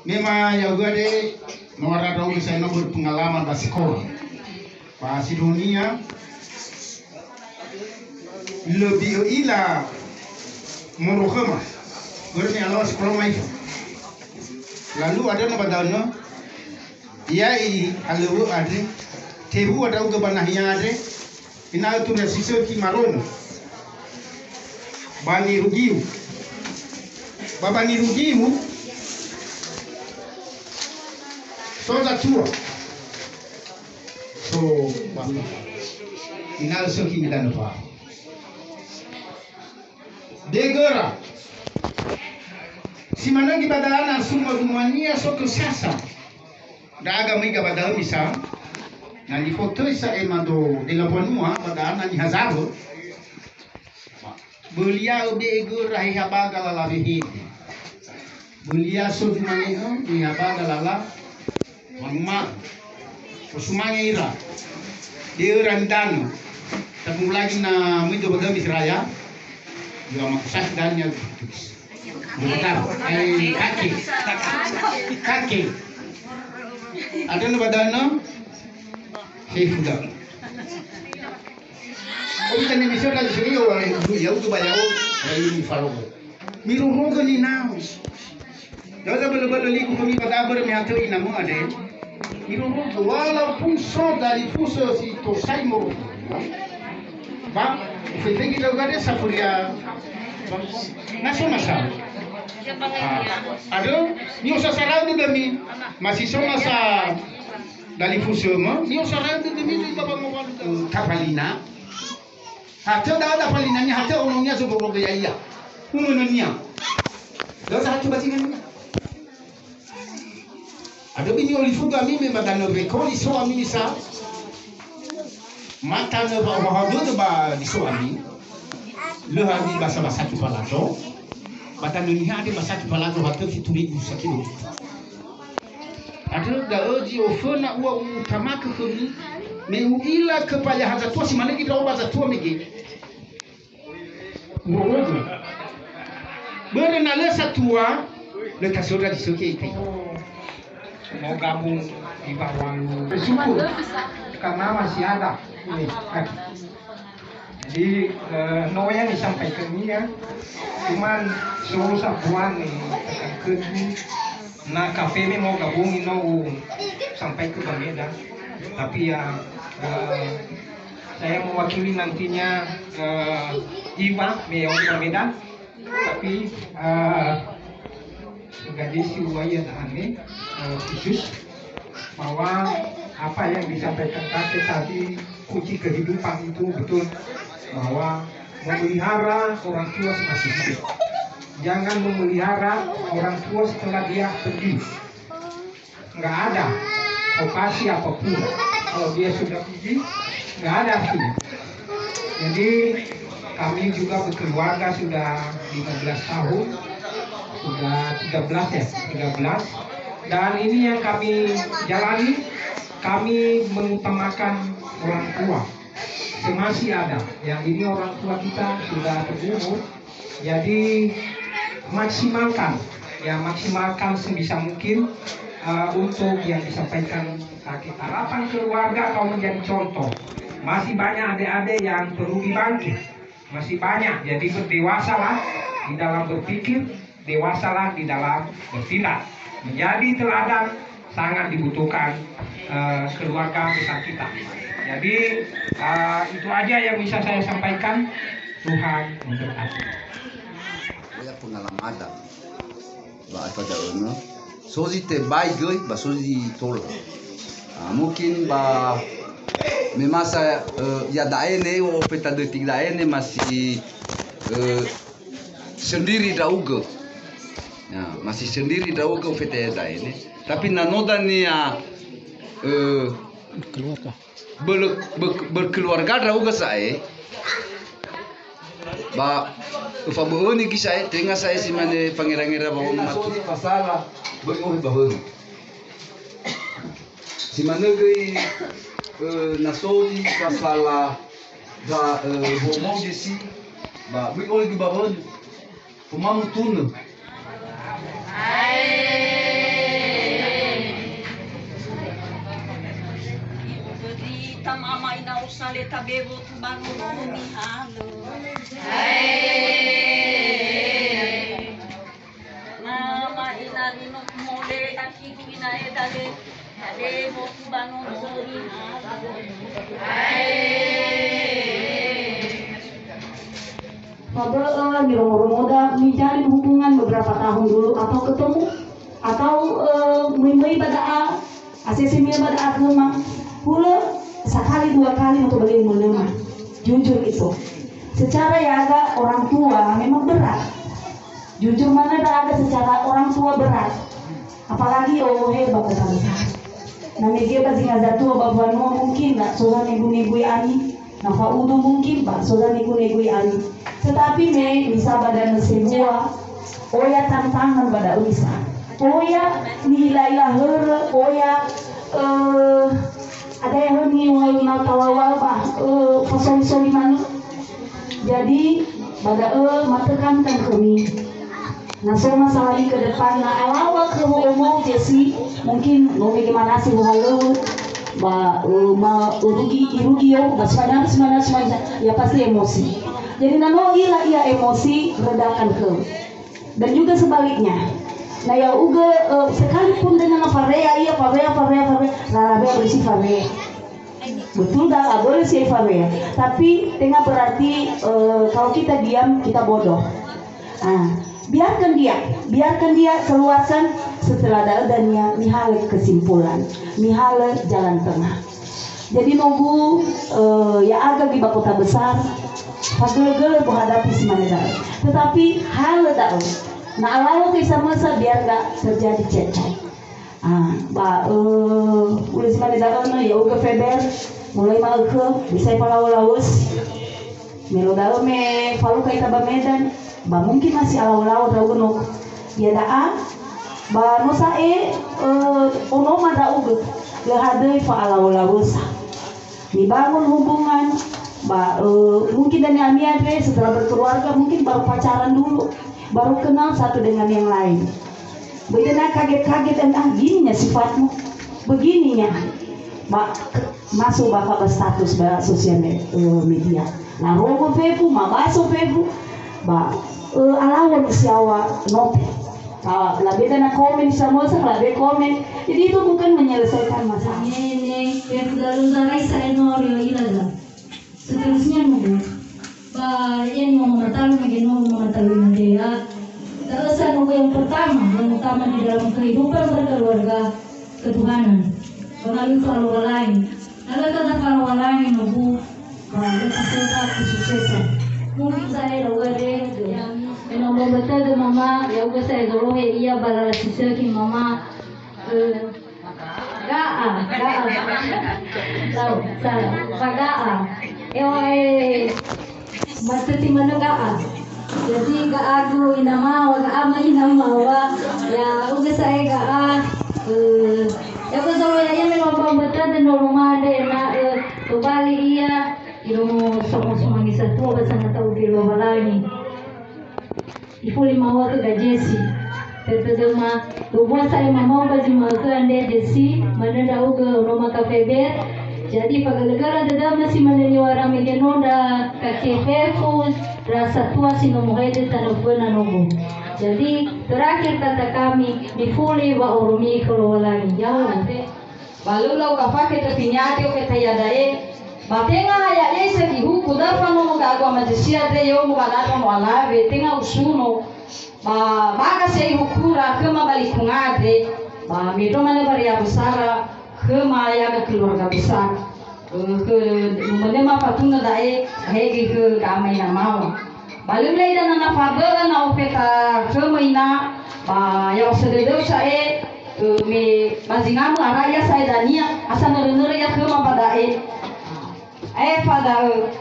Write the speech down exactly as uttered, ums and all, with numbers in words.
Memang ya'ugö andre, no ara ndra'ugö sa'ae no börö pengalaman ba sekolah. Ba sindruhunia, lebih ö'ila moroi khöma. Börö me alua sekolah maifa. Lalu ada na ba da'ö no, ya'i halöŵö andre, tewu'a ndra'ugö ba nahia andre, ena'ö tura si sökhi marongo. Ba nirugiu. Ba, ba nirugiu, so zatua. So, ba, ena'ö sökhi midanö fa. Degöra. Si manö göi ba da'ö na sumua-sumuania so khö sasa. Ndra'aga möi ga ba da'ö misa. Na nifotöi sa'ae mado dela banua ba da'ö na nihazawö. Bölia'ö be'e göra heha baga lala wehede. Bölia so zumane'ö heha baga lala wanguma. Fosumange ira. Da'ö ra midanö. Tagu lagi na möi do ba da'ö misraya. Ya makusah dan ya. Mantap. Ai, kake. Kake. Ada na ba da'ö no? Hei, fuda. Oi, tani bisa kan sini, oh, ya, udah bayar, oh, ini farogo. Mirorogö ninau. Da'ö zabölö-bölö ligu khömi ba da'ö börö me hatö inamö andre. Mirorogö, walaupun so dalifusö si tosai moroi. Ba, ufetege ndra'ugö andre safuria. Na so masa. Ah, ada, ni'osasara'ö dödömi. Masih so masa dalifusömö, ni'osasara'ö dödömi ba bangowalu. Kapalina. Hatö da'ö dafalinania, hatö ononia zondrorogö ya'ia. Umönönia. Da'ö sahatö ba zinga-nia. Ada bini olifuga ami me madanö wekoli so ami misa. Matanö wa'ohahau dödö ba di so ami. Lö handi ba sama satu palazo. Ba tanö niha ade ba satu palazo hatö fitu ribu sakilo. Andrö da'ö zi oföna ua utamakö khömi, me u'ila kepayah zatua si manö göi ndra'o ba zatua mege. Uro'ogö. Börö na lö satua, lö tasöndra zi sökhi ita. Mau gabung di Bawang. Bersyukur karena masih ada. Ini, kaki. Jadi, eh, no ya disampaikan ini ya. Cuman so sabuan nih, tekan ke ini. Na kafe me mau gabung, no sampaikan ba Medan. Tapi ya, eh, saya mewakili nantinya, eh, Iwa me ya ba Medan. Tapi, eh, Gadis Iwayan Ane, eh, khusus bahwa apa yang disampaikan kakek tadi, kunci kehidupan itu betul, bahwa memelihara orang tua masih hidup. Jangan memelihara orang tua setelah dia pergi. Nggak ada operasi apapun. Kalau dia sudah pergi, nggak ada artinya. Jadi, kami juga berkeluarga sudah lima belas tahun, sudah tiga belas ya, tiga belas. Dan ini yang kami jalani, kami mengutamakan orang tua. Semasih ada. Yang ini orang tua kita sudah berumur, jadi maksimalkan, ya, maksimalkan sebisa mungkin, eh, untuk yang disampaikan, eh, kita. Harapan keluarga kalau menjadi contoh. Masih banyak adik-adik yang perlu dibangkit. Masih banyak. Jadi berdewasalah di dalam berpikir, dewasalah di dalam bertindak. Menjadi teladan sangat dibutuhkan, eh, keluarga besar kita. Jadi, eh, itu aja yang bisa saya sampaikan. Tuhan memberkati. Ia pengalaman ada. Ba ato da'ö no. So zi tebai göi, ba so zi tola. Ah, mungkin ba me masa, eh, iada'e ne, ofeta detik da'e ne masih, eh, sendiri ndra'ugö. Ya, masih sendiri ndra'ugö ofeta iada'e ne. Tapi na no dania, eh, keluarga. Ber-, ber-, berkeluarga ndra'ugö sa'ae. Ba öfabö'öni göi sa'ae, tenga sa'ae si mane fangera-ngera ba wa'aumatu. Fasala, böi ohe ba hönö. Si manö göi, eh, na so zi fasala, ba, eh, womaude si, ba böi ohe göi ba hönö. Fomau mutunö. Ae. Tabe wotu ba nono nihalö. Na ma'ina rino mole akigu ina edale. Tabe wotu ba nono nihalö. Fabö'ö nirongo-rongoda, menjalin hubungan beberapa tahun dulu atau ketemu atau, eh, möi-möi ba da'a, asese-mia ba da'a khöma, hulö sakali dua kali mato bali umölöma. Jujur itu. Secara yaga orang tua memang berat. Jujur manö ndra'aga secara orang tua berat. Apalagi ohe ba kota besar. Na mege ba zinga zatua ba mbanua mungkin na so zanegu-negui ami. Na fa'udu mungkin ba so zanegu-negui ami. Tetapi me bisa ba danö sebua, oya tantangan ba da'ö bisa. Oya ni'ila-ila hörö, oya, eh, ada yang niwai na tawa-wa ba, eh, fasoli-soli manö. Jadi, ba da'ö matekankan khömi. Na so masalah ke depan, na alawa khö wo'omo Jesi, mungkin no mege manasi wohalöŵö, ba, eh, ma, rugi, irugi yo, ba semuanya, semuanya, semuanya, ya pasti emosi. Jadi, na no ila ia emosi, redakan khö. Dan juga sebaliknya. Na ya'ugö, eh, sekalipun dengan farea ia, farea, farea, farea, lalabea berisi farea. Betul, tak boleh si farea. Tapi tenga berarti, eh, kalau kita diam, kita bodoh. Ah, biarkan dia, biarkan dia keluarkan setelah da'ö dania mihalö kesimpulan, mihalö jalan tengah. Jadi nogu, eh, ya'aga göi ba kota besar, fagölö-gölö bohadapi si mane da'ö. Tetapi halö da'ö, na alawa khö samösa biar nggak terjadi cekcok. Ah, ba, eh, ulö si mane da'ö no, ya'ugö Feber, mulai ma'ökhö, bisa ifalawö-lawösi. Me lo da'ö me falukha ita ba Medan, ba mungkin masih alawa-lawa ndra'ugö no. Ya da'a, ba no sa'ae, eh, onoma ndra'ugö, lö hadöi fa'alawa-lawösa. Nibangun hubungan, ba, eh, mungkin dania ami andre setelah berkeluarga, mungkin baru pacaran dulu, baru kenal satu dengan yang lain. Beda na kaget-kaget, dan, "Ah, gini ya sifatmu, begini ya." Ba, ke-, masuk Bapak berstatus ba sosial me-, eh, media. Larongo fefu, mabaso fefu, ba, eh, alawan siawa note. Ah, labeda na komen samösa, labe komen. Jadi itu bukan menyelesaikan masalah. Nene, fefu dalu zarai sa enori ila za. Seterusnya nogu. Ba, ya ni mama matalu mege nogu mama matalu ina dia. Da'ö sa nogu yang pertama, yang utama di dalam kehidupan berkeluarga, ketuhanan. Melalui falowalangi. Lalu kata falowalangi nogu. Ba, ya pasti kesuksesan. Mungkin saya ada wede. Ya, memang betul mama, ya uga saya dolohe ia balala siseki mama. Eh, Ga'a, ga'a. Tau, salah. Ba ga'a. Ewa, eh, mateti manö ga'a. Jadi ga'agu inamawa, ga'ama inamawa. Ya, uga sa'ae ga'a. Eh, ya, uga solo ya, ya, memang bau betul dan normal deh, na, eh, kembali ia, ino mo somo-somo ni satua, ba sangata'u di Lowalangi. Ifuli mawökhö ga Jesi. Tödöma, luwua sa'ae mamao ba zi mawökhö andre Jesi, manö ndra'ugö onoma ka Feber. Jadi, fagölö-gölö dödöma si manö niŵa'öra mege no ndra kake fefu, ndra satua si no muhede tanö föna nogu. Jadi, terakhir kata kami, mifuli wa'aurimi khö Lowalangi. Ya'o. Ba lö ulau gafake töfinia teo fetahia da'e, ba tenga ha ya'ia isa gihuku, dafa nono ga'agu ama Jesi andre yomo ba laba mo alawe, tenga usuno, ba baga si ai hukura khöma ba likunga andre, ba mendro manö ba ria besara khöma yaga keluarga besar. Eh, khö, manö ma fatunö da'e, hegöi khö ga'ama inamawa. Ba lö ulai dana na fabö'ö na ofeta khömö ina, ba ya'o sö dödöu sa'e, eh, me ba zingamö ara ia sa'e dania, asa nörö-nörö ia khöma ba da'e. Aefa da'ö,